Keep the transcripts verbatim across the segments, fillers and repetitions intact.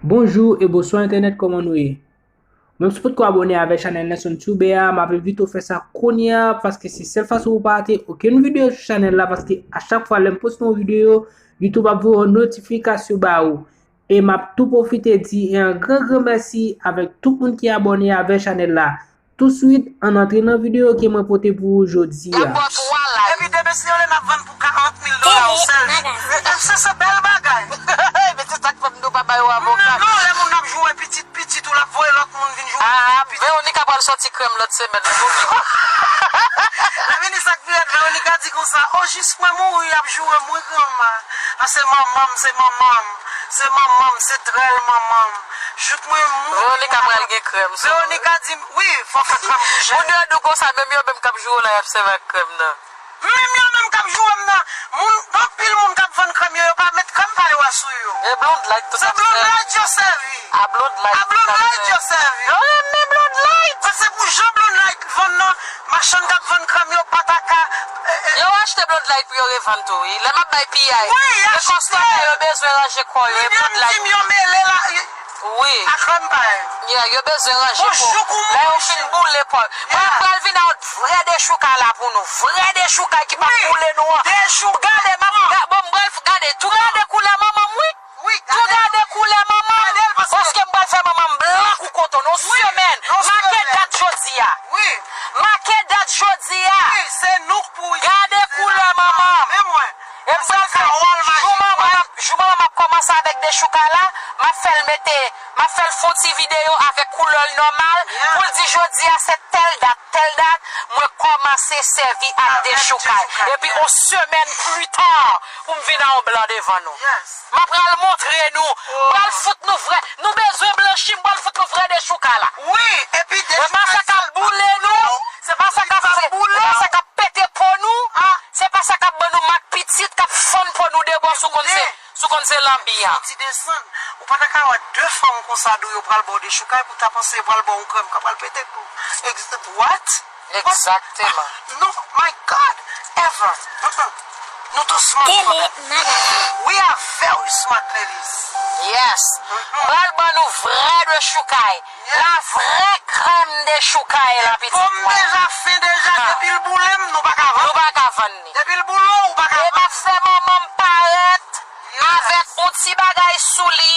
Bonjou e bonswa entènèt, kòman nou ye? Menm si w potko abòne avèk chanèl Nelson Tube a, m ap envite w fè sa kounye a, paske se sèl fason pou w pa rate okenn videyo sou chanèl la, paske a chak fwa lè m poste yon videyo, YouTube ap voye yon notifikasyon ba ou. E m ap tou pwofite di yon gran gran mèsi avèk tout moun ki abòne avèk chanèl la. Touswit, ann antre nan videyo ke mwen pote pou ou jodi a. Y ap bò twa live. Epi demen si yo le n ap vann pou karant mil dola ou sèl. Se, se bèl bagay. Men se sa k fè m di w pa ba yo avoka. Non, lè moun ap joure pitit, pitit ou l ap voye lòt moun vin joure. Ah, Veronica pral sòti krèm lòt semèn. Lè vini sa k pi rèd, Veronica di konsa, o jis mwen mouri, y ap joure m wi granma. A se manman m, se manman m. Se manman m, se trèl manman m. Jouk mwen mouri. Veronica pral gen krèm sou. Veronica di m, wi, fò fè krèm pou Cheri. Moun yo dou konsa, menm yo menm k ap joure w la, y ap sèvi ak krèm nan. Menm yo menm k ap joure m nan, moun, anpil moun k ap vann krèm yo, yo pa met krèm pa yo a sou yo. E Blonde Light tout ap fè. Se Blonde Light yo sèvi. A Blonde Light. A Blonde Light yo sèvi. Yo renmen Blonde Light. Paske pou jan Blonde Light vann nan, machann k ap vann krèm yo pa ta ka, eh, eh. Yo achte Blonde Light pou yo revann tou, wi. Lè m ap bay piyay. Wi, y achte. Konstate yo bezwen ranje kò yo, e Blonde Light. Yo mele la. Wi. A krèm pa yo. Yeah, yo bezwen ranje po. Lè yo fin boule po. Mwen pral vin ak vrè dechoukay la pou nou. Vrè dechoukay ki pa boule nou an. Gade, m ap ga-, bon, m pral f-, gade, tou gade koulè manman m, wi. Tou gade koulè manman m. Paske m pral fè manman m blan kou koton. Yon semèn. Make dat jodi a. Make dat jodi a. Gade koulè manman m. E m pral fè, jou manman m ap, jou manman m ap kòmanse avèk dechoukay la, m ap fè l mete, m ap fè l fè yon ti videyo avèk koulè l nòmal, pou l di jodi a se tèl dat, tèl dat, mwen kòmanse sèvi ak dechoukay. Epi yon semèn pita, pou m vin a yon blan devan nou. M ap pral montre nou, m pral fout nou vrè, nou bezwen blanchi, m pral fout nou vrè dechoukay la. Wi, epi dechoukay sa pa boule nou, se pa sa k ap fè, se pa sa k ap pete po nou, se pa sa k ap ban nou mak pitit, k ap fann po nou debò sou konn se, sou konn se lanbi a. Ti desann, ou pa ta ka wè de fanm konsa dou yo pral ba w dechoukay pou ta panse yo pral ba w yon krèm k ap pral pete tou. Ex-, what? Exactement. No, my God, ever. Mm-mm. Nou tou smart for that. We are very smart ladies. Yes. M pral ban nou vrè dechoukay. La vrè krèm dechoukay la, pitit mwen. Pòm deja fen deja, depi l boule m, nou pa ka vann. Nou pa ka vann li. Depi l boule w, ou pa ka vann. E m ap fè manman m parèt avèk yon ti bagay sou li.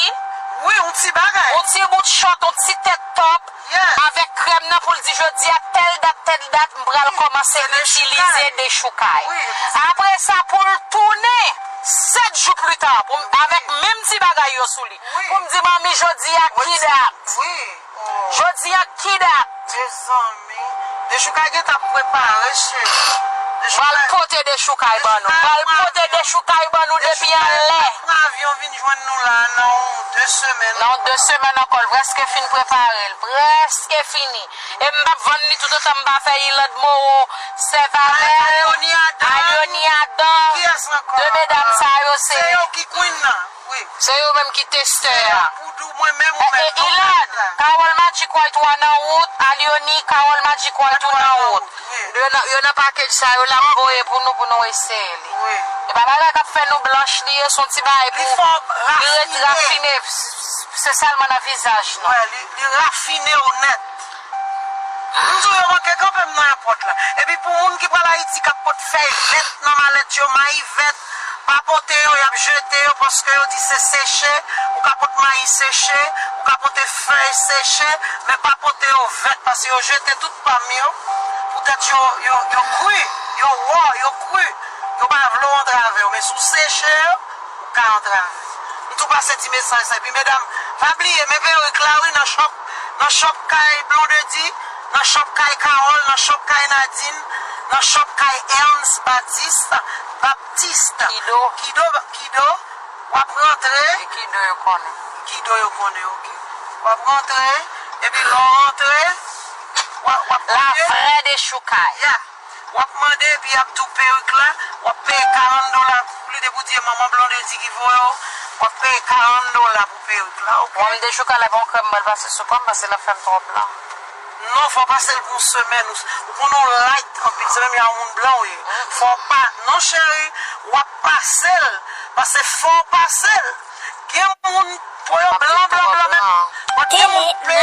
Wi, yon ti bagay. Yon ti bout chòt, yon ti tèt top. Avèk krèm nan pou l di jodi a tèl dat, tèl dat, m pral kòmanse itilize dechoukay. Apre sa pou l tounen sèt jou pita pou m, avèk menm ti bagay yo sou li. Pou m di manmi jodi a ki dat. Jodi a ki dat. Mezanmi. Dechoukay gentan ap prepare, cheri. Pral pote dechoukay ban nou. Pral pote dechoukay ban nou depi anlè. Pran avyon vin jwenn nou la nan yon de semèn. Nan yon de semèn ankò, l prèske fin prepare l. Prèske fini. E m p ap vann li toutotan m pa fè Iland Moreau, Sèvavèl, Alioni Adan. Kiyès ankò? De medam sa yo se. Se yo ki queen nan. Wi. Se yo menm ki testè a. Pou dou mwen menm ou menm. Iland, Carole Magic White ou a nan wout, Alioni, Carole Magic White ou nan wout. Yo nan, yo nan package sa yo, l ap voye pou nou, pou nou eseye li. E pa bagay k ap fè nou blanch li ye, se yon ti bagay pou li ret rafine, se sèlman nan vizaj nou. Li rafine w nèt. M di w yo manke kanpe m nan èpòt la. Epi pou moun ki pral Ayiti k ap pot fèy vèt nan malèt yo, mayi vèt, pa pote yo, y ap jete yo paske yo di se seche, ou ka pot mayi seche, ou ka pote fèy seche, men pa pote yo vèt paske yo jete tout pòm yo, poutèt yo, yo, yo kri, yo wo, yo kri, yo pa vle w antrave yo, men si w seche yo, ou ka antrave. M tou pase ti mesaj sa. Epi medam, pa bliye, men perik la wi nan shop, nan shop kay Blondedy, nan shop kay Carole, nan shop kay Nadine, nan shop kay Ernst Baptiste, Baptiste. Kido. Kido, Kido, w ap rantre. E Kido yo konnen. Kido yo konnen, ok. W ap rantre, epi lè w rantre, w ap, w ap. La vrè dechoukay. Yeah. W ap mande epi y ap di w perik la, w ap peye karant dola pou li, depi w di e manman Blondedy ki voye w, w ap peye karant dola pou perik la, ok? Mwen, m dechoukay la, pa yon krèm m pral pase sou kò m, paske l ap fè m twò blan. Non, fò w pase l pou yon semèn, ou, ou konn ou light anpil, se menm jan yon moun blan ou ye. Fò w pa, non cheri, w ap pase l, paske fò w pase l. Gen moun po yo blan blan blan menm. But gen moun pe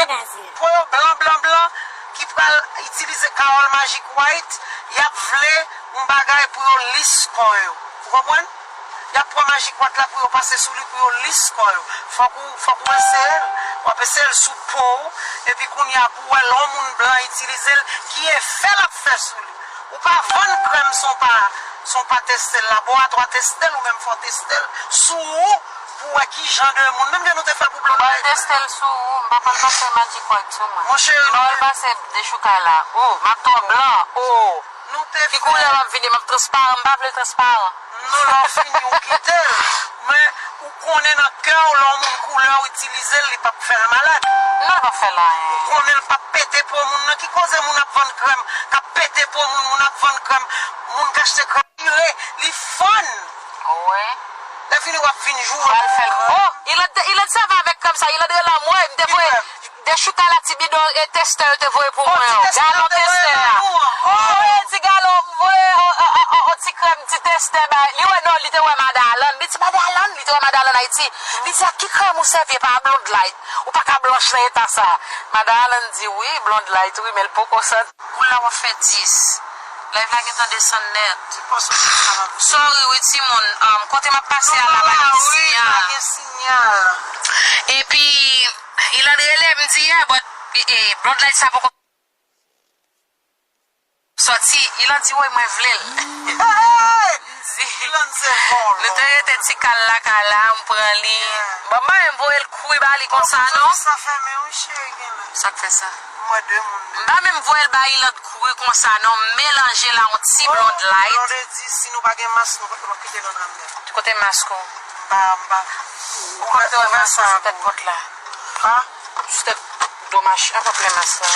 po yo blan blan blan ki pral itilize Carole Magic White, y ap vle yon bagay pou yo lis kò yo. Ou konprann? Y ap pran Magic White la pou yo pase sou li pou yo lis kò yo. Fòk ou fòk ou eseye l. W ap eseye l sou po w, epi kounye a pou w wè lè yon moun blan itilize l, ki efè l ap fè sou li. Ou pa vann krèm san w pa, san w pa teste l la. Laboratwa teste l, ou menm fò w teste l sou ou pou w wè ki jan de moun. Menm jan nou te fè pou Blondedy. Mwen teste l sou ou, m pa pral pase Magic White sou mwen. Monchè, m pa pral pase dechoukay la. Oh, m ap twò blan. Oh. Nou te ki koulè m ap vini, m ap transparan, m pa vle transparan. Non, lè w fini, ou kite l. Men, ou konnen nan kè w, lè yon moun koulè w itilize l, li p ap fè l malad. Non, li p ap fè l anyen. Ou konnen l p ap pete po moun nan. Ki koze moun ap vann krèm, k ap pete po moun, moun ap vann krèm, moun k achte krèm, li re, li fann. Wi. Lè fini, w ap vin joure. Pral fè l. Oh, Iland, Iland sèvi avèk krèm sa, Iland rele anmwey, m te voye. Dechoukay la ti bidon e testè yo te voye pou mwen an. Galon testè a. Voye ti galon, voye on ti krèm, ti testè bay. Li wè non, li te wè Madan Alan. Li di Madan Alan, li te wè Madan Alan Ayiti. Li di a ki krèm ou sèvi, e pa Blonde Light. Ou pa ka blanch nan eta sa. Madan Alan di wi, Blonde Light, wi, men l poko santi. Koulè w ap fè dis. Live la gentan desann nèt. Sorry wi timoun, um, kote m ap pase a la pa gen siyal. Epi, Iland rele m di yè, but, e, e, Blonde Light sa poko sòti. Iland di, woy, mwen vle l. Iland se vòlò. Nou te rete ti kal lakay la, m pran li. Ban m pa menm voye l kouri ba li konsa, non. Sa fèmen, wi, cheri, genlè. Sa k fè sa? M wè de moun. M pa menm voye l ba Iland kouri konsa, non. M melanje l a yon ti Blonde Light. Blondedy, si nou pa gen mas, nou p ap kite Notre Dame de. Kote mask ou? M pa, m pa. Ou pa te wè mas ou sou tèt pòt la? Ha? Sou tèt do machin an, pa plen mas la.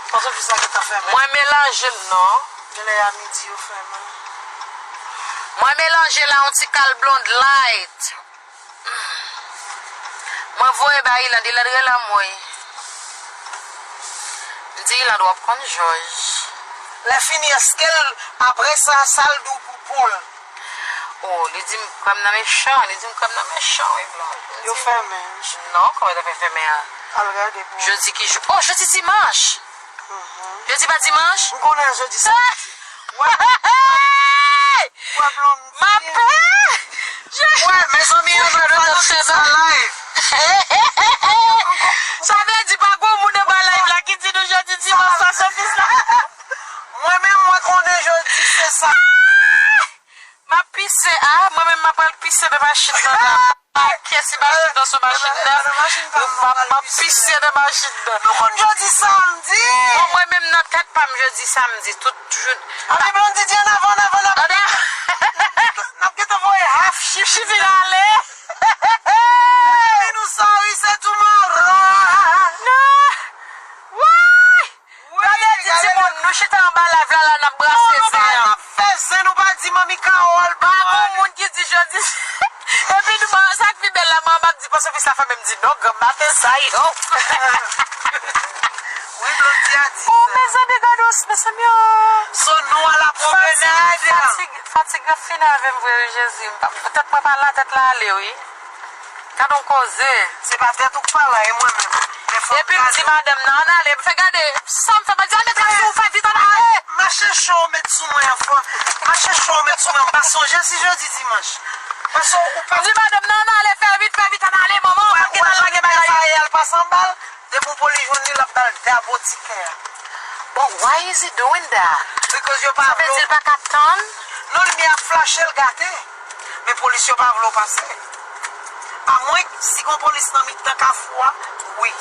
Pòtoprens la gentan fèmen. Mwen melanje l non. Genlè a midi yo fèmen. Mwen melanje l a yon ti kal Blonde Light. Mwen voye ba Iland, Iland rele anmwey. M di Iland w ap konn jòj. Lè fini, èske l, apre sa, sa l di w pou po l? Oh, li di m krèm nan mechan, li di m krèm nan mechan, wi, Blanche. Yo fèmen, wi, cheri. Non, kòman yo ta fè fèmen an? Al gade pou. Jodi ki jou? Oh, jodi dimanch! Jodi pa dimanch? M konnen jodi samdi. Wè, wè, Blondedy. M ap pè! Wè, mezanmi, ann fè nou fè sa live. Sa vle di pa gon moun anba live la ki di nou jodi dimanch sa sou fis la. Mwen menm, mwen konnen jodi se sa. M ap pise a, mwen menm m ap pral pise nan machin nan la. Kiyès ki machin nan sou machin nan? M ap, m ap pise nan machin nan. Nou konn jodi samdi. Bon, mwen menm nan tèt pa m jodi samdi, tout jou. Anben Blondedy, ann avan, ann avan, ann avan. N ap gentan voye half shipping. Shipping ale. Baby, nou sorry, se tomorrow. Non. Woy! Gade ti timoun, nou chita anba live la, la n ap brase zen an. N ap fè zen, nou pa di manmi Carole pa gon moun ki di jodi. Epi nou, sa k pi bèl la, manman m ap di, paske fis la fè menm di, non, granm maten sa, non. Wi, Blondedy a di. Oh, mezanmi, gade w, mezanmi, oh. So, nou a la promenade. Fatig, fatig, fatig ap fini avè m vre, wi, Jezi. M pa, tèt mwen pa la, tèt la ale, wi. Gad on koze. Se pa tèt ou k pa la, e mwen menm. Epi m di madanm nan, ann ale. M fè gade, sa m fè, mwen di, al met rad sou ou, fè vit, ann ale. Mache cho w met sou mwen an fò. Mache cho w met sou mwen, m pa sonje si jodi dimanch. Paske ou pa. M di madanm nan, ann ale, fè vit, fè vit, ann ale, manman, ou konn gentan lage bagay yo. Al pa san bal, depi yon polis jwenn li, l ap ba l dabotikè a. But why is he doing that? Because yo pa vle. Sa vle di l pa ka tann? Non, limyè ap flache, l gate. Men polis yo pa vle w pase. Amwen si gon polis nan mitan kafou a, wi.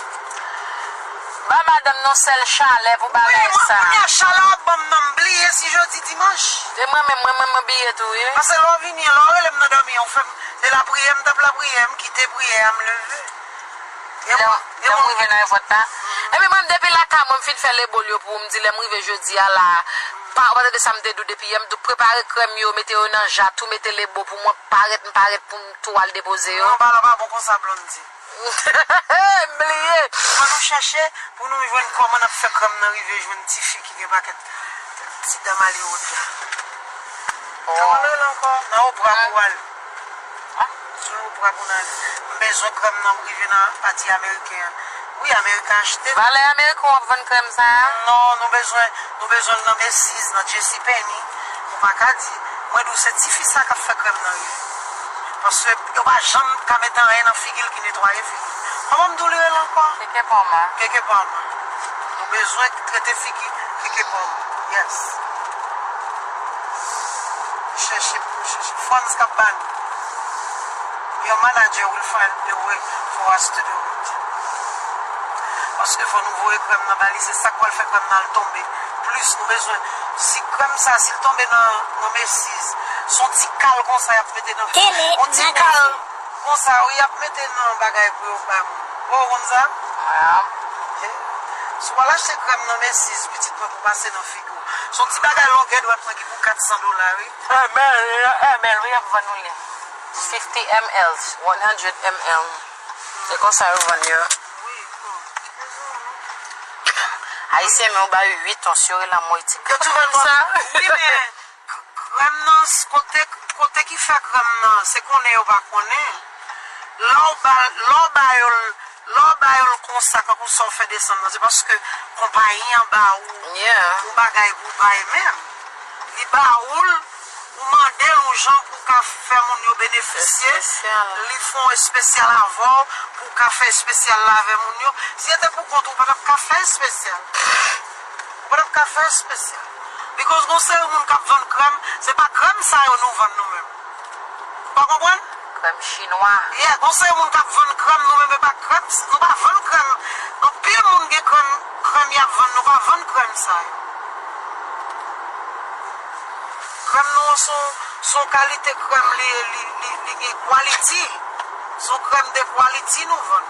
Ba madanm nan sèl chalè pou bagay sa. Wi, mwen kounye a chalè w ap ban m nan, m bliye si jodi dimanch. E mwen menm, mwen menm, mwen bliye tou, wi. Paske lè w vini an, lè w rele m nan dòmi an, ou fè m, se lapriyè, m t ap lapriyè, m kite priyè a, m leve. Lè m rive nan èpòt la. Epi mwen, depi lakay mwen, m fin fè lebol yo pou ou, m di lè m rive jodi a la, pa, ou pa tande sa m te di w depi yè, m tou prepare krèm yo, mete yo nan ja, tou mete lebo pou mwen, parèt, m parèt pou m tou al depoze yo. Non, bagay la pa bon konsa, Blondedy. M bliye. Fò nou chèche pou nou jwenn kòman n ap fè krèm nan rive jwenn tifi ki gen pakèt ti dan mali wot la. Kòman l rele ankò? Nan Opra pou w ale. Sou pwa pou n ale. M bezwen krèm nan rive nan pati ameriken an. Wi, ameriken achte. Valè ameriken w ap vann krèm sa a? Non, nou bezwen, nou bezwen l nan Macy's, nan JCPenney. Ou pa ka di. Mwen di w se tifi sa k ap fè krèm nan rive. Paske yo pa janm ka mete anyen nan figi l ki netwaye figi l. Kòman m di w li rele ankò? Keke Palmer. Keke Palmer. Nou bezwen trete figi Keke Palmer. Yes. Chèche pou chèche. Franz k ap ba nou. Your manager will find the way for us to do it. Paske fò nou voye krèm nan ba li, se sa k pral fè krèm nan al tonbe. Plis nou bezwen, si krèm sa, si l tonbe nan, nan Macy's, se yon ti kal konsa y ap mete nan. Yon ti kal konsa, wi, y ap mete nan bagay pou yo ba moun. Bon, ou konn sa? Si w al achte krèm nan Macy's, pitit mwen, pou pase nan figi w. Se yon ti bagay longè dwèt mwen ki pou kat san dola, wi. M L, M L, wi, y ap vann ou li. Fifty M L, one hundred M L. Se konsa yo vann yo. Wi, bon. Ayisyen, men yo ba yo uit ons, yo rele anmwey ti. Yo tou vann sa. Wi, men krèm nan, kote, kote ki fè krèm nan, se konnen yo pa konnen. Lè w ba, lè w ba yo l, lè w ba yo l konsa, kankou sa w fè desann nan, se paske konpayi an ba ou yon bagay pou w bay menm. Li ba ou l, ou mande l yon jan pou w ka fè moun yo benefisye. Li fè yon espesyal avè w pou w ka fè espesyal la avè moun yo. Si se te pou kont ou, ou pa t ap ka fè espesyal. Ou pa t ap ka fè espesyal. Because gon seri moun k ap vann krèm, se pa krèm sa yo nou vann nou menm. Ou pa konprann? Krèm chinwa. Yeah, gon seri moun k ap vann krèm, nou menm e pa krèm, nou pa vann krèm. Anpil moun gen krèm, krèm y ap vann, nou pa vann krèm sa yo. Krèm nou an se yon, se yon kalite krèm li ye, li, li, li gen quality. Se yon krèm de quality nou vann.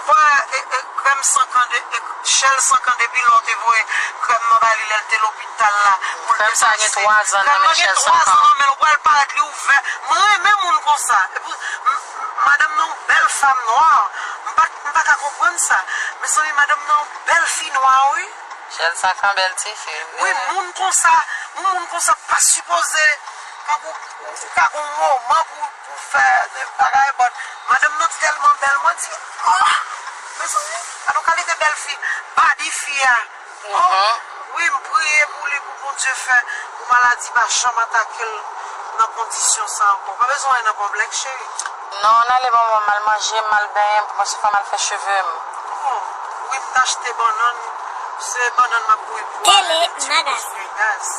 Ou pa wè, e, e, krèm san kan de, e, Shell san kan depi lè w te voye krèm nan ba li lè l te lopital la, pou l te pase. Krèm sa gen twa zan nan men Shell san kan. Krèm nan gen twa zan nan men l, ou pral parèt li ouvè. Mwen renmen moun konsa. Epi, m, m, madanm nan yon bèl fanm nwa. M pa, m pa ka konprann sa. Mezanmi, madanm nan yon bèl fi nwa, wi. Shell san kan bèl tifi. Wi, moun konsa, yon moun konsa pa sipoze, kankou, ou ka gon moman pou, pou fè de bagay, but madanm nan tèlman bèl, mwen di, oh, mezanmi, gade yon kalite bèl fi, body fi a. Oh, wi, m priye pou li, pou Bondye fè, pou maladi pa janm atake l nan kondisyon sa ankò. Pa bezwen anyen nan konplèks, cheri. Non, ann ale ban mwen, m al manje, m al benyen, paske fò m al fè cheve m. Oh, wi, m t achte bannann. Se bannann m ap voye pou ale Neptune Las Vegas.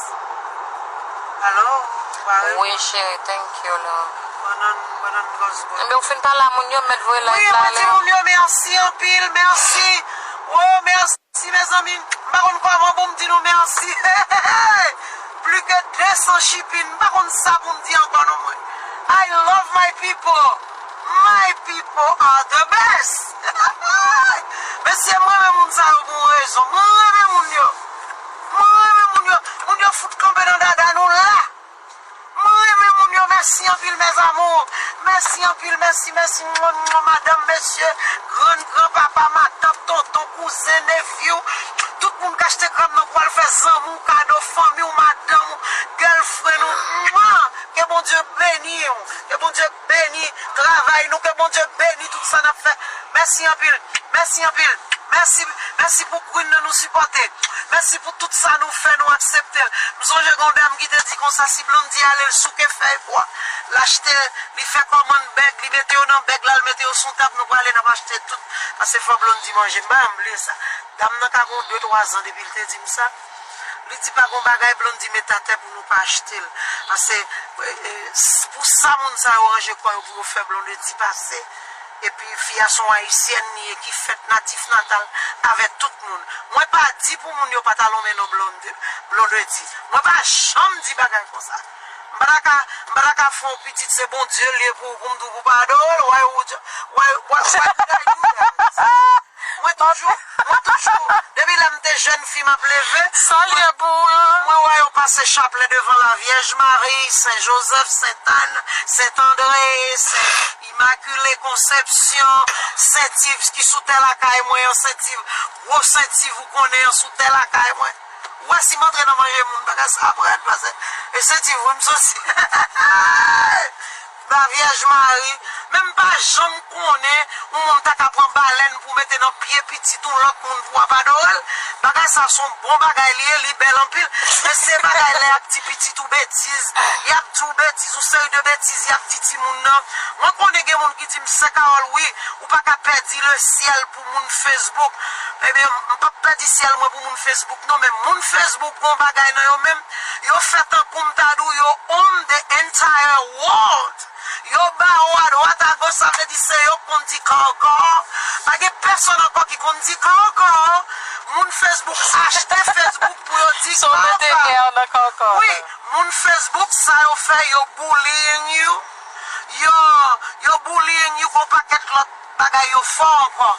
Alo, ou pare? Wi, cheri, thank you, love. Bannann, bannann Cosmo. Ebyen, ou fin pale a moun yo, m mèt voye live la ale. Wi, mwen di moun yo mèsi anpil, mèsi. Oh, mèsi. Si, mezanmi, m pa konn kòman pou m di nou mèsi. Plis ke de san shipping, m pa konn sa pou m di ankò non mwen. I love my people. My people are the best. Mesye, m renmen moun sa yo pou yon rezon. Mwen renmen moun yo. Mwen renmen moun yo. Moun yo fout kanpe nan dada nou la. Mwen renmen moun yo, mèsi anpil, mes amours. Mèsi anpil, mèsi, mèsi, mwen, mwen, madanm, mesye, grann, granpapa, matant, tonton, kouzen, nephew, tout moun k achte krèm nan pou al fè zanmi w kado, fanmi w, madanm ou, girlfriend ou, mwa, ke Bondye beni w, ke Bondye beni travay nou, ke Bondye beni tout sa n ap fè. Mèsi anpil, mèsi anpil. Mèsi, mèsi pou Queen nan nou sipòte. Mèsi pou tout sa nou fè, nou aksepte l. M sonje gen yon dam ki te di konsa, si Blondy ale, l souke fèy bwa. L achte, li fè kòmann bèg, li mete yo nan bèg la, l mete yo sou tab, nou prale, n ap achte tout. Paske fò Blondy manje. M pa janm bliye sa. Dam nan ka gen de twa zan depi l te di m sa. Li di pa gon bagay, Blondy met atè pou nou pa achte l. Paske, e, e, s-, pou sa moun sa yo ranje kò yo pou yo fè Blondedy pase. Epi fi a se yon ayisyèn li ye ki fèt natif natal avèk tout moun. Mwen pa di pou moun yo pa ta lonmen non Blonde, Blondedy. Mwen pa janm di bagay konsa. M pa ta ka, m pa ta ka fè yon pitit se Bondye l ye pou, pou m di w pou pa adore l, why would you, why, why, why would I do that? Mwen toujou, mwen toujou, depi lè m te jèn fi m ap leve, mwen, mwen wè yo pase chaplè devan Lavyèj Mari, Sen Jozèf, Sent Ann, Sent Andre, Sen Imakile Konsepsyon, Sent Iv ki sou tè lakay mwen an, Sent Iv, gwo Sent Iv ou konnen an sou tè lakay mwen. Ou wè si m antre nan manje moun, bagay sa ap rèd, paske e Sent Iv wi m soti. Lavyèj Mari, men m pa janm konnen yon moun ta ka pran balèn pou mete nan pye pitit yon lòt moun pou ap adore l. Bagay sa se yon bon bagay li ye, li bèl anpil. Men se bagay lè y ap di pitit ou betiz, y ap di w betiz, yon seri de betiz y ap di timoun nan. Mwen konnen gen moun ki di m, Sè Carole, wi, ou pa ka pèdi lesyèl pou moun Facebook. Ebyen, m p ap pèdi syèl mwen pou moun Facebook, non, men moun Facebook gon bagay nan yo menm, yo fè tankou m ta di w, yo own the entire world. Yo ba w adwat agoch, sa vle di se yo k konn di kòkò. Pa gen pèsonn ankò ki konn di kòkò. Moun Facebook achte Facebook pou yo di kòkò. Wi, moun Facebook sa yo fè, yo bullying you. Yo, yo bullying you kon pakèt lòt bagay yo fò ankò.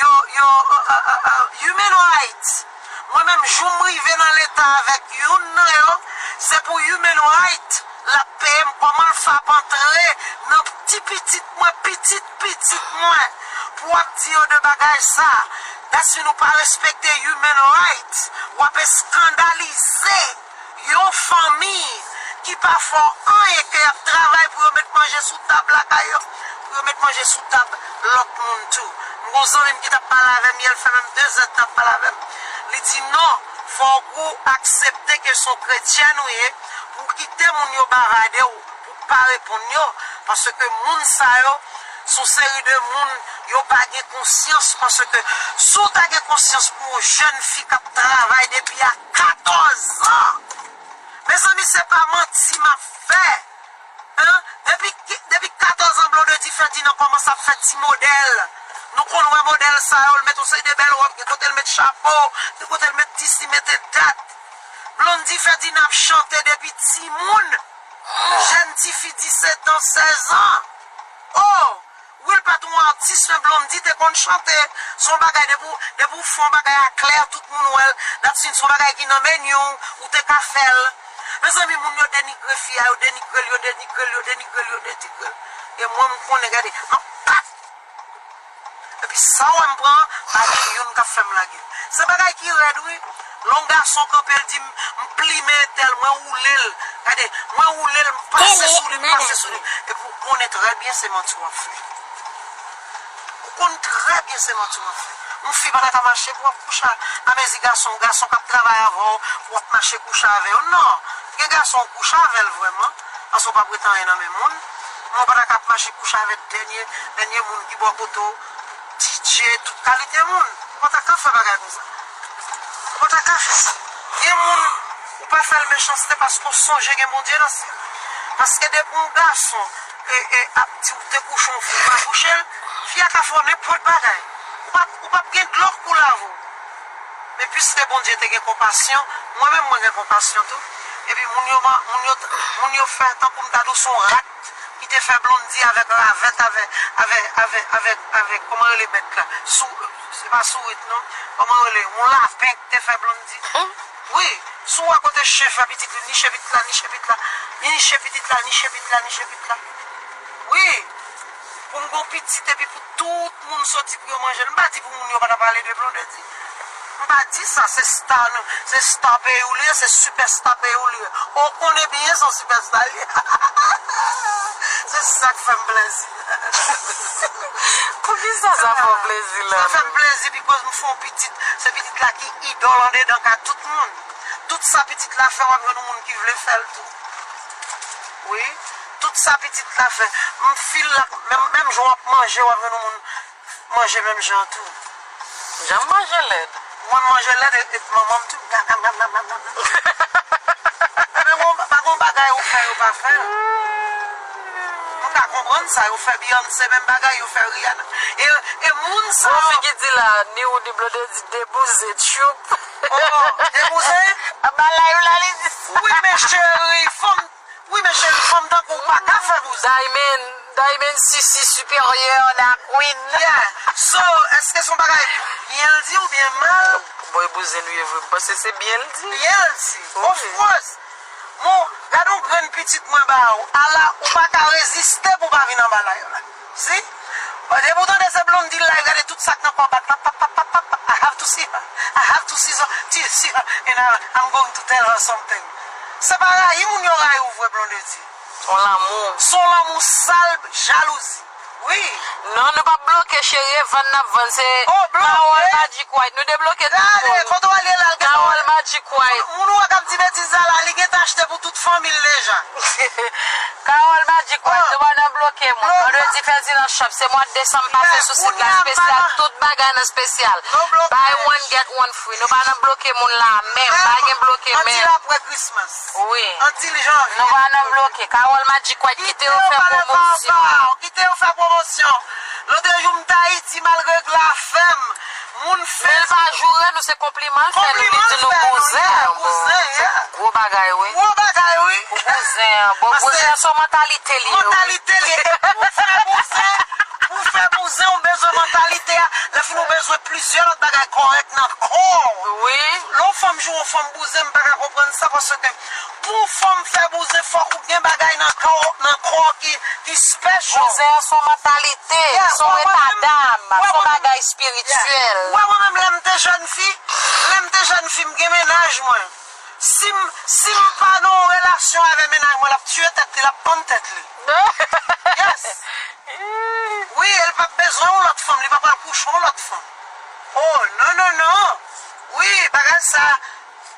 Yo, yo, uh, uh, uh, uh, human rights. Mwen menm, jou m rive nan leta avèk youn nan yo, se pou human right l ap peye m kòman l fè ap antre nan ti pitit mwen, pitit pitit mwen, pou w ap di yo de bagay sa. Dèske nou pa respekte human rights, w ap eskandalize yon fanmi ki pa fè w anyen, ke y ap travay pou yo met manje sou tab lakay yo, pou yo met manje sou tab lòt moun tou. M gon zanmi m ki t ap pale avè m yè, l fè menm de zè n ap pale avè m. Li di, "Non, fòk ou aksepte ke se yon kretyèn ou ye, pou w kite moun yo bavade w, pou w pa reponn yo, paske moun sa yo, se yon seri de moun, yo pa gen konsyans, paske si w ta gen konsyans pou yon jèn fi k ap travay depi a katòz an, mezanmi, se pa manti m ap fè." Hein? Depi, depi katòz an, Blondedy Ferdinand kòmanse ap fè ti modèl. Nou konn wè modèl sa yo, l met yon seri de bèl wòb, gen kote l met chapo, gen kote l met tisi, mete dat. Blondedy Ferdinand ap chante depi timoun. Jèn tifi disèt an, sèz an. Oh! Wi, l pa t yon atis, men Blondedy te konn chante. Se yon bagay, depi w, depi w fè yon bagay a klè, tout moun wè l. That's mean, se yon bagay ki nan meni w, ou te ka fè l. Mezanmi, moun yo denigre fi a, yo denigre l, yo denigre l, yo denigre l, yo denigre l. E mwen, m konnen, gade, m ap bat. Epi sa w wè m pran, pa gen youn k ap fè m lage l. Se bagay ki rèd, wi. Lè yon gason kanpe, l di m, "M plimen entèl, mwen woule l." Gade, mwen woule l, m pase sou li, m pase sou li. Epi w konnen trè byen se manti w ap fè. Ou konn trè byen se manti w ap fè. Yon fi pa ta ka mache pou w ap kouche a, amezi gason, gason k ap travay avè w, pou w ap mache kouche avè yo. Non. Gen gason ou kouche avè l vrèman, paske w p ap ret anyen nan men moun. Men w pa ta ka ap mache kouche avè dènye, dènye moun ki bò kote w, D J, tout kalite moun. Ou pa ta ka fè bagay konsa. Ou pa ta ka fè sa. Gen moun, ou pa fè l mechanste paske w sonje gen Bondye nan syèl. Paske depi yon gason e, e, ap di w te kouche yon fi, ou pa kouche l, fi a ka fè w nenpòt bagay. Ou p ap, ou p ap gen dlo k pou lave w. Men piske Bondye te gen konpasyon, mwen menm mwen gen konpasyon tou. Epi moun yo, moun yo, moun yo fè tankou m ta di w se yon rat ki te fè Blondedy avèk ravèt, avèk, avèk, avèk, avèk, avèk, kòman rele bèt la? Sou, se pa sourit non. Kòman rele? Yon lapen ki te fè Blondedy. Wi, si w wè kote chen fè pitit li, niche pitit la, niche pitit la, niche pitit la, niche pitit la, niche pitit la. Wi, pou m gon pitit epi pou tout moun soti pou yo manje l. M pa di pou moun yo pa ta pale de Blondedy. M pa di sa, se sta nou, se sta peyi w li ye, se sipèsta peyi w li ye. Ou konnen byen se yon sipèsta li ye. Se sa k fè m plezi. Poukisa sa fè w plezi la? Sa fè m plezi because m fè yon pitit. Se pitit la ki idòl andedan kay tout moun. Tout sa pitit la fè, w ap jwenn yon moun ki vle fè l tou. Wi. Tout sa pitit la fè. M fil la, menm, menm jan w ap manje, w ap jwenn yon moun manje menm jan tou. Jan m manje lèd. Mwen m manje lèd e, e manman m tou. Ebyen, bon, pa gon bagay ou fè, yo pa fè l. M ka konprann sa, yo fè Beyoncé menm bagay, yo fè Rihanna. E, e moun sa yo. Gon fi ki di la, ni ou ni Blondedy debouze, tchoup. Oh, debouze? Anba live la, li di sa. Wi, men cheri, fanm, wi, men cheri, fanm tankou w pa ka fè bouze. Diamond, Diamond Sisi siperyè, la queen. Yeah. So, èske se yon bagay byen l di oubyen mal? Bon, e bouzen nou ye vre. M panse se byen l di. Byen l di. Wi. Of course. Bon, gade yon grenn pitit mwen ba ou. Ala, ou pa ka reziste pou w pa vin anba live la. Si? Bon, depi w tande se Blondedy live, gade tout sa k nan kò bat la. Pap, pap, pap, pap, pap. I have to see her. I have to see her. See, see her. And I, I'm going to tell her something. Se pa rayi moun yo rayi w vre, Blondedy. Yon lanmou. Se yon lanmou sal, jalouzi. Wi. Non, nou p ap bloke, cheri, e vann n ap vann. Se Oh, bloke. Carole Magic White. Nou debloke tout Gade, moun. Kote w al ye la, l gen Carole Magic White. Moun ou wè k ap di betiz la la, li gentan achte pou tout fanmi l deja. Carole Magic White, Oh. nou pa nan bloke moun. Bloke. Vandredi Ferdinand Shop, se mwa desanm pase Yeah, sou sit la, kounye a, espesyal, pa- tout bagay nan espesyal. Nou bloke. Buy one, get one free. Nou pa nan bloke moun la, menm. Pa gen bloke, Anti menm. Apre Christmas. Wi. Anti l janvye. Nou pa nan bloke. Carole Magic White, kite yo fè pale pwomosyon. Papa, kite yo fè pwomosyon. Lòt jou m t Ayiti, malgre gla fè m, moun fè Men l pa joure nou, se konpliman l fè nou, li Konpliman di l nou fè nou, bouzen, yeah, bon, bouzen, se yeah. gwo bagay, wi. Gwo bagay, wi. Pou bouzen an. Bon, Paske bouzen an se yon mantalite li ye, wi. Mantalite li ye. E pou fè bouzen, pou fè bouzen, ou bezwen mantalite a. Lè fini ou bezwen plizyè lòt bagay kòrèk nan kò w. Wi. Lè yon fanm joure yon fanm bouzen, m pa ka konprann sa, paske pou yon fanm fè bouzen, fòk ou gen bagay nan kò, nan kò ki, ki special. Bouzen an se yon mantalite, Yeah, se yon wè, wè, eta menm, dam, wè, se yon wè, menm, bagay espirityèl. Yeah. Wè, mwen menm, lè m te jèn fi, lè m te jèn fi, m gen mennaj mwen. Si m, si m pa nan yon relasyon avè mennaj mwen, l ap tiye tèt li, l ap pann tèt li. Yes. Wi, e l p ap bezwen yon lòt fanm, li pa pral kouche yon lòt fanm. Oh, non, non, non. Wi, bagay sa,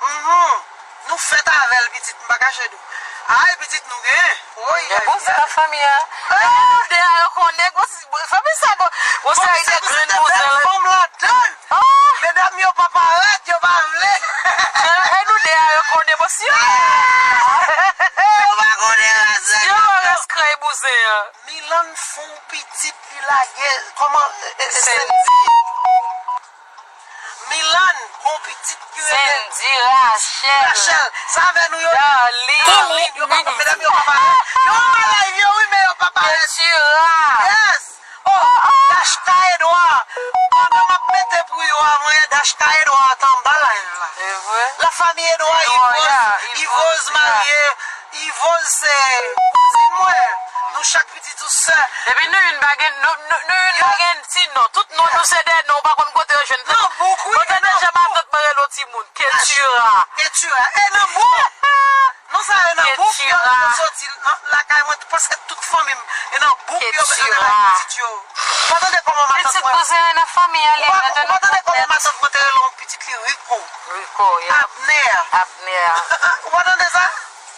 mhm. Nou fèt avè l, pitit, m pa kache di w. Ay, pitit, nou gen. Woy, Men ay, bouzen ay. nan fanmi an. Ah! Men nou de a yo konnen, gwo si, fanmi sa, gwo, gwo si Fanmi ay sa, gen gwo grenn se te bouzen bèl la. fanm ladan l. Oh! Medam yo pa parèt, yo pa vle. E, e nou de a yo konnen, bon, si yo Ah! Yo pa konnen rase Yo yo. pa res krèy bouzen an. Milan fè yon pitit, li lage, kòman, e, e, e, Sendy. Milan, gon pitit ki rele Sendy, Rachel, Rachel, sa avè nou yo ye. Darline. Darline, yo pa, medam yo pa parèt. Yo anba live yo, wi, men yo pa parèt. Ketura. Yes. Oh, Dashka Edouard. Pandan m ap mete pou yo a, mwen, Dashka Edouard t anba live la. E vre? La famille Edouard, Edouard, Yvose, yeah, Yvose, Yvose yeah. marye. Yvose se kouzin mwen. Nou chak pitit ou sè. Epi nou youn pa gen, nou, nou, nou youn pa Yeah. gen ti non. Tout non nou se de non, ou pa konn kote yo jwenn. Nan bouk, wi, Kote e nan deja bouk. matant mwen rele yon timoun. Ketura. Ketura. E nan bouk. Non, sa e nan bouk, yo, Ketura. yo soti. Nan, lakay mwen, prèske tout fanmi m. E nan bouk, yo, yo Ketura. rele pitit yo. Ou pa tande kòman matant Pitit mwen. kouzen an nan fanmi an, li Ou pa, rete ou pa nan tande kòman konpèt. matant mwen te rele yon pitit li Rico. Rico, yeah. Abner. Abner. Ou pa tande sa?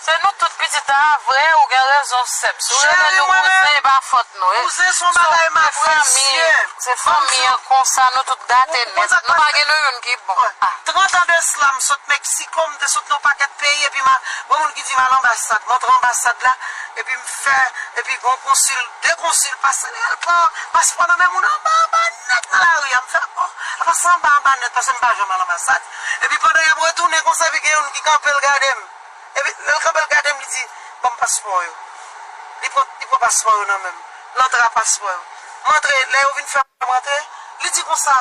Se nou tout pitit an vre, ou gen rezon, sè m. Si w rele Cheri, nou mwen menm, kouzen, e pa fòt nou, e. Kouzen se yon bagay m apresye. Se fanmi an konsa, nou tout gate nèt. Nou pa gen nou youn ki bon. Ah. Trant an de sila, m sot Meksiko, m te sot nan yon pakèt peyi, epi m a, gen moun ki di m al anbasad. M antre anbasad la, epi m fè, epi gon konsil, de konsil pase, li al pran paspò nan men moun anba, anba nèt nan lari a. M fè, oh, apa se anba, anba nèt, paske m pa janm al anbasad. Epi pandan y ap retounen konsa, epi gen youn ki kanpe, l gade m. Epi, lè l kanpe, l gade m, li di, "Ban m paspò yo." Li pran, li pran paspò yo nan men m. L antre ak paspò yo. M antre, lè yo vin fè m antre, li di konsa,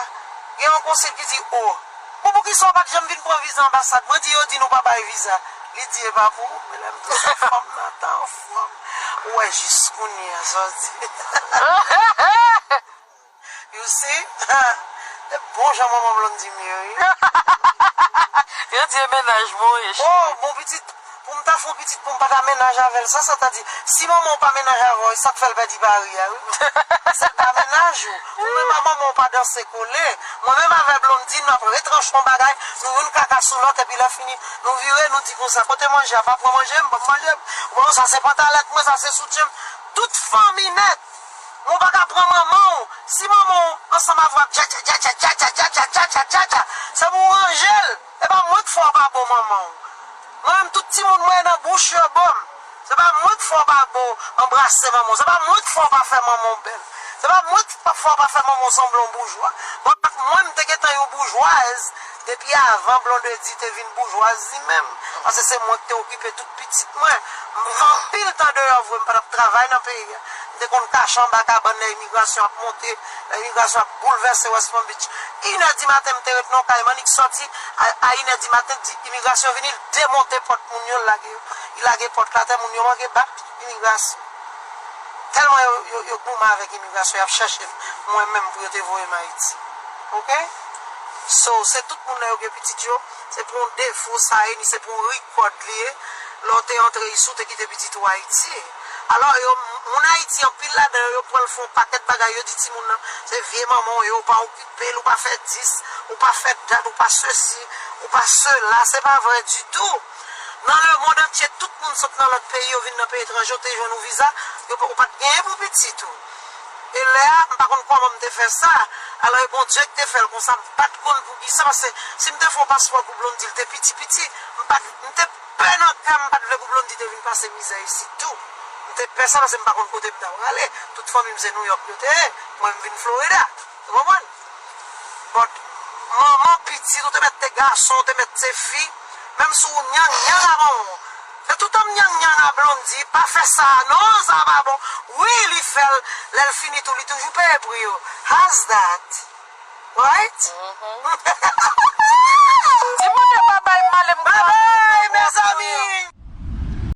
gen yon konsil ki di, "O, bon, poukisa w pa t janm vin pran viza anbasad?" Mwen di, "Yo di nou pa bay viza." Li di, "E pa pou ou, men lè m te sou fanm nan, tan fanm." Ou wè jis kounye a, sa w di. You see? E bon jan manman Blondie m ye, wi. Yo di e mennaj mwen ye, cheri. Oh, bon pitit, pou m ta fè yon pitit, pou m pa ta mennaj avè l, sa, sa ta di, si manman w pa mennaj avè w, sa k fè l pèdi pari a, wi. Se l pa mennaj ou. Ou menm a manman w pa danse kole. Mwen menm avè Blondie, n ap retranche yon bagay, nou youn kaka sou lòt, epi lè fini, nou vire, nou di konsa, kote manje a, pa pran manje m, ban m manje m. Ou wè sa, se pantalèt mwen, sa se soutyen m. Tout fanmi nèt. Men w pa ka pran manman w. Si manman w ansanm avè w ap dja dja dja dja, se pou w ranje l. E pa mwen k fè w pa bo manman w. Mwen menm, tout timoun mwen nan bouch yo bo m. Se pa mwen k fè w pa bo anbrase manman w. Se pa mwen k fè w pa fè manman w bèl. Se pa mwen k fè w pa fè manman w sanble yon boujwa. Bon, mwen, m te gentan yon boujwaz depi avan Blondedy te vin boujwaz li menm. Paske se mwen ki te okipe tout pitit mwen. M fè anpil tan deyò vre, m pa t ap travay nan peyi a. M te konn kache anba kabann lè imigrasyon ap monte, lè imigrasyon ap boulvèse West Palm Beach. Inè di maten, m te ret nan kay, m annik sòti a, a inè di maten, di imigrasyon vini, l demonte pòt moun yo, l lage yo. Li lage pòt la atè, moun yo manke bat imigrasyon. Tèlman yo, yo, yo goumen avèk imigrasyon, y ap chèche m, mwen menm, pou yo te voye m Ayiti. Oke? So, se tout moun nan yo gen pitit yo, se pou yon defo sa ye, ni se pou yon rikòd li ye. Lè w te antre isi, w te kite pitit ou Ayiti. Alò, yo, moun Ayiti, anpil ladan yo, yo pran l fè yon pakèt bagay, yo di timoun nan, se vye manman w ye, ou pa okipe l, ou pa fè dis, ou pa fè dat, ou pa sesi, ou pa sela, se pa vre ditou. Nan lemonn antye, tout moun sot nan lòt peyi, yo vin nan peyi etranje, yo te jwenn yon viza, yo, ou pa t genyen pou pitit ou. E lè a, m pa konn kòman m te fè sa. Alò, e Bondye ki te fè l konsa, m pa t konn poukisa, paske si m te fè yon paspò pou Blondy, l te piti piti, m pa t, m te pè nan kè m, m pa t vle pou Blondy te vin pase mizè isit tou. M te pè sa, paske m pa konn kote m ta prale. Tout fanmi m se Nouyòk yo te ye, mwen m vin Florida. Ou konprann? But, manman pitit, ou te mèt te gason, ou te mèt te fi, menm si w nyang nyang a manman w. Se toutan m nyang nyang a Blondy, pa fè sa, non, sa pa bon. Wi, li fè l, lè l fini tou, li toujou peye pri yo. How's that? Right? Di moun yo pa bay male m